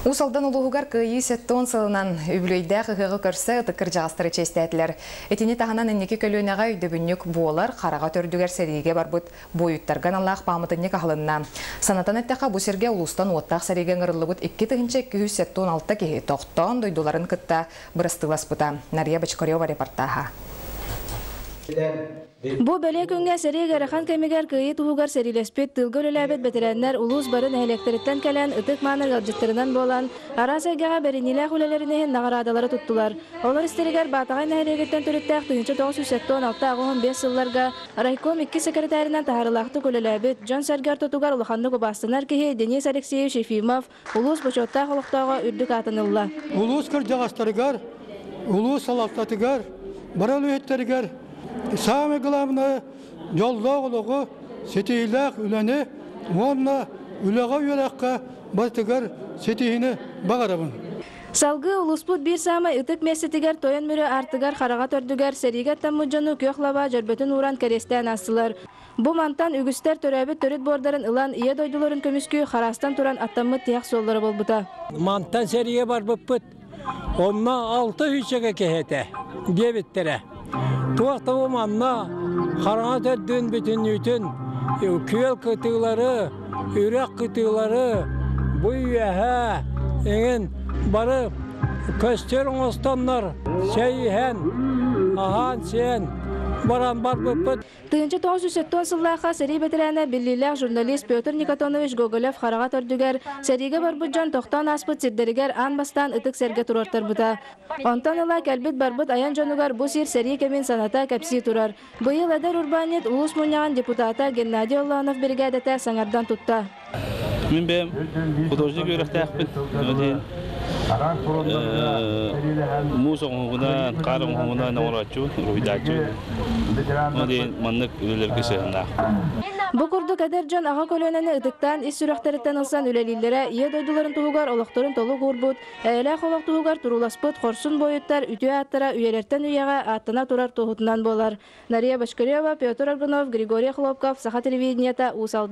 Уус Алдан улууһугар Кыайыы 70 сылынан үбүлүөйдээх ыһыаҕы көрсө ытык кырдьаҕастары чиэстээтилэр. Итини таһынан инники көлүөнэҕэ өйдөбүнньүк буолар хараҕа төрдүгэр сэриигэ барбыт буойуттарга аналлаах пааматынньык аһылынна. Санатан эттэххэ, бу сиргэ улуустан уоттаах сэриигэ ыҥырыллыбыт 2276 киһи тохтоон дойдуларын кытта бырастыыласпыта. Нария Бочкарева репортаһа. Бу бэлиэ күҥҥэ сэрии ыарахан кэмигэр Кыайыы туһугар сэриилэспит, тыылга үлэлээбит бэтэрээннэр улуус бары нэһилиэктэриттэн кэлэн ытык-мааны ыалдьыттарынан буолан, араас эйгэҕэ бэриниилээх үлэлэрин иһин наҕараадалары туттулар. Олор истэригэр Баатаҕай нэһилиэгиттэн төрүттээх 1976-85 сылларга райком икки сэкирэтээринэн таһаарыылаахтык үлэлээбит, дьон-сэргэ ортотугар улаханнык убаастанар киһи Денис Алексеевич Ефимов улуус бочуоттаах олохтооҕо үрдүк аатын ылла. Улуус кырдьаҕастарыгар, улуус салалтатыгар, бары үлэһиттэригэр самое главное дьоллоох олоҕу, ситиһиилээх үлэни уонна үлэҕэ үөрэххэ барытыгар ситиһиини баҕарабын. Салгыы улууспут биир саамай ытык миэстэтигэр Тойон Мүрү аартыгар хараҕа төрдүгэр сэриигэ аттаммыт дьону күөх лаба дьөрбөтүн ууран кэриэстээн аастылар. Бу мантан үгүстэр төрөөбүт төрүт буордарын ылан Ийэ дойдуларын көмүскүү хараастан туран аттаммыт тиһэх суоллара буолбута. Мантан сэриигэ барбыппыт. Онно алта сүүсчэкэ киһи этэ диэбиттэрэ. Туох да бу манна хараҥа төрдүн бүтүннүүтүн күөл кытыылары, үрэх кытыылары, бу үөһэ эҥин бары көстөр оҥостоннор чэй иһэн, аһаан-сиэн баран барбыппыт. 1970 сыллаахха сэрии бэтэрээнэ биллиилээх журналист Петр Никотонович Гоголев хараҕа төрдүгэр сэриигэ барбыт дьон тохтоон ааспыт сирдэригэр аан бастаан ытык сэргэ туруортарбыта. Онтон ыла кэлбит-барбыт айан дьонугар бу сир сэрии кэмин саната кэпсии турар. Быйыл эдэр урбаанньыт улуус мунньаҕын депутата Геннадий Оллонов биригээдэтэ саҥардан тутта. Мин бэйэм художник үөрэхтээхпин. Муус оҥоһугунан, хаар оҥоһугунан оҥорооччубун, уруһуйдааччыбын. Ол иһин маннык үлэлэргэ сыһыаннаахпын. Бу курдук эдэр дьон аҕа көлүөнэни ытыктаан ис сүрэхтэриттэн ылсан үлэлииллэрэ Ийэ дойдуларын туһугар олохторун толук уурбут, эйэлээх олох туһугар турууласпыт хорсун буойуттар үтүө ааттара үйэлэртэн үйэҕэ ааттана турар туоһутунан буолар. Нария Бочкарева, Петр Аргунов, Григорий Хлопков, Саха телевидениета, Уус Алдан.